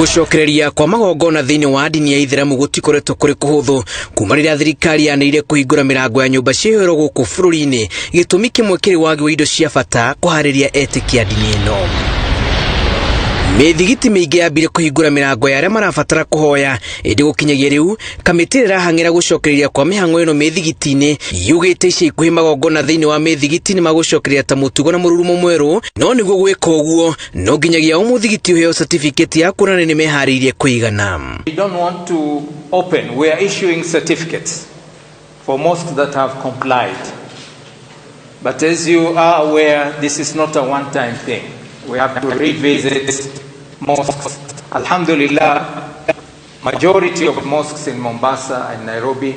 Gũcokereria kwa magongona thĩinĩ wa ndini ya Ithĩramu gũtikoretwo kũrĩ kũhũthũ kuma rĩrĩa thirikari yanĩrĩire kũhingũra mĩrango ya nyũmba cia ihoero gũkũ bũrũri-inĩ, gĩtũmi kĩmwe kĩrĩ wagi wa indo cia bata kũharĩria etĩkia ndini ĩno. Mĩthigiti mĩingĩ yambire kũhingũra mĩrango ya arĩa marabatara kũhoya, ĩndĩ gũkinyagia rĩu kamĩtĩ ĩrĩa ĩrahang'ĩra gũcokereria kwa mĩhang'o ĩno mĩthigiti-inĩ yugĩte ica ikuhĩ magongona thĩinĩ wa mĩthigiti nĩ magũcokereria ta mũtugo na mũrurumo mwerũ, no nĩguo gwĩka ũguo no nginyagia o mũthigiti ũheo certificate ya kuonania nĩ meharĩirie kũigana. We don't want to open. We are issuing certificates for mosques that have complied. But as you are aware, this is not a one-time thing. We have to revisit mosques. Alhamdulillah, majority of mosques in Mombasa and Nairobi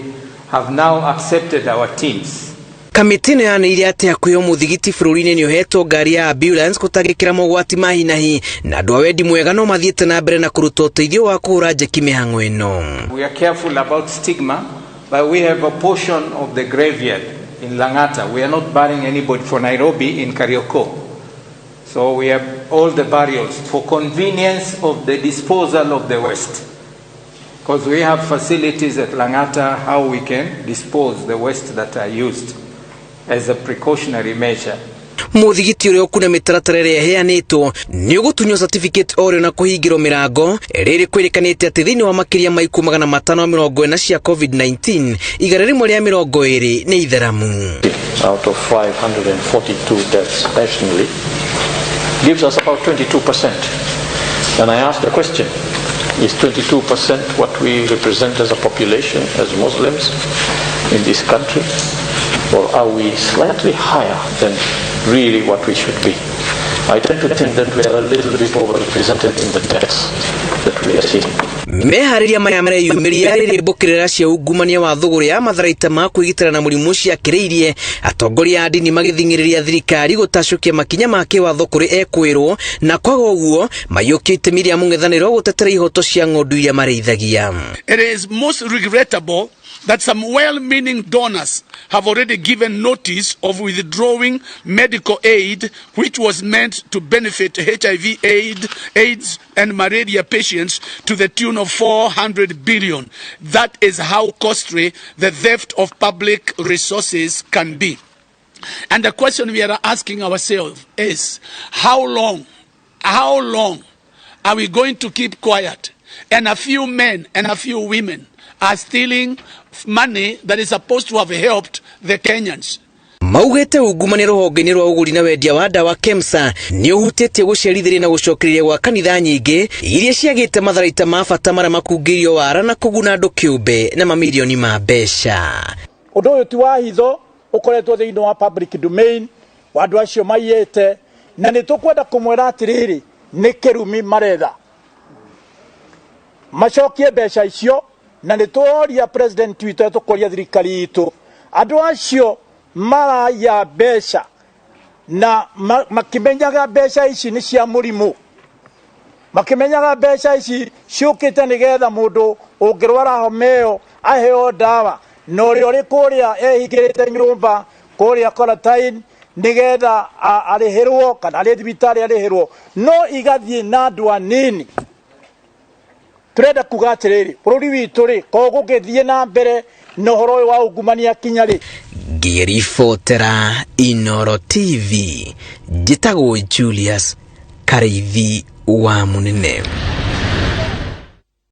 have now accepted our teams. Kamĩtĩ ĩno yanĩrĩire atĩ hakuhĩ o mũthigiti bũrũri-inĩ nĩ ũhetwo ngari ya ambulance gũtangĩkĩra mogwati ma hi na hi, na andũ a wendi mwega no mathiĩte na mbere na kũruta ũteithio wa kũhũra njeki mĩhang'o ĩno. We are careful about stigma, but we have a portion of the graveyard in Langata. We are not burying anybody for Nairobi in Kariokor. So we have all the burials for convenience of the disposal of the waste. Because we have facilities at Langata how we can dispose the waste that are used as a precautionary measure. Mũthigiti ũrĩa ũkuna mĩtaratara ĩrĩa ĩheanĩtwo nĩ ũgũtunywo certificate o rĩo na kũhingĩrwo mĩrango. Rĩrĩ kwĩrĩkanĩte atĩ thĩinĩ wa makĩria ma ikuũ 540 cia COVID-19, 120 nĩ itheramu. Out of 542 deaths nationally gives us about 22%. And I ask the question, is 22% what we represent as a population, as Muslims in this country? Or are we slightly higher than really what we should be? I tend to think that we are a little bit overrepresented in the deaths that we are seeing. Meharĩria maya mareyumĩria rĩrĩ mbũkĩrĩra cia ungumania wa thũgũrĩ ya matharaita ma kwĩgitĩra na mũrimũ ciakĩrĩirie atongoria a ndini magĩthing'ĩrĩria thirikari gũtacũkia makinya ma kĩwatho kũrĩ ekwĩrwo, na kwaga ũguo maiyũkie itemi rĩa mũng'ethanĩro gũtetera ihoto cia ng'ondu iria marĩithagia. It is most regrettable that some well-meaning donors have already given notice of withdrawing medical aid which was meant to benefit HIV aid, AIDS and malaria patients to the tune of 400 billion. That is how costly the theft of public resources can be. And the question we are asking ourselves is, how long are we going to keep quiet? And a few men and a few women are stealing money that is supposed to have helped the Kenyans. Maugĩte ungumania rũhonge-inĩ rwa ũgũri na wendia wa ndawa KEMSA nĩ ũhutĩtie gũcerithĩria na gũcokereria gwa kanitha nyingĩ iria ciagĩte matharaita ma bata marĩa makungĩirio wara na kũguna andũ kĩũmbe na mamirioni ma mbeca. Ũndũ ũyũ ti wa hitho, ũkoretwo thĩinĩ wa public domain wa andũ acio maiyĩte, na nĩ tũkwenda kũmwĩra atĩrĩrĩ, nĩ kĩrumi maretha macokie mbeca icio, na nĩ tũroria president witũ, tũkoria thirikari itũ, andũ acio maraiya mbeca na makĩmenyaga mbeca ici nĩ cia mũrimũ, makĩmenyaga mbeca ici ciũkĩte nĩgetha mũndũ ũngĩrwara homa ĩyo aheo ndawa, na ũrĩa ũrĩ kũrĩa ehingĩrĩte nyũmba kũrĩa quarantine nĩgetha arĩhĩrwo kana arĩ thibitarĩ arĩhĩrwo, no igathiĩ na andũ anini. Turenda kuga atĩrĩrĩ, bũrũri witũ rĩ, ko gũgĩthiĩ na mbere na ũhoro ũyũ wa ungumania kinya rĩ? Ngĩribotera Inoro TV, njĩtagwo Julius Karĩithi wa Mũnene.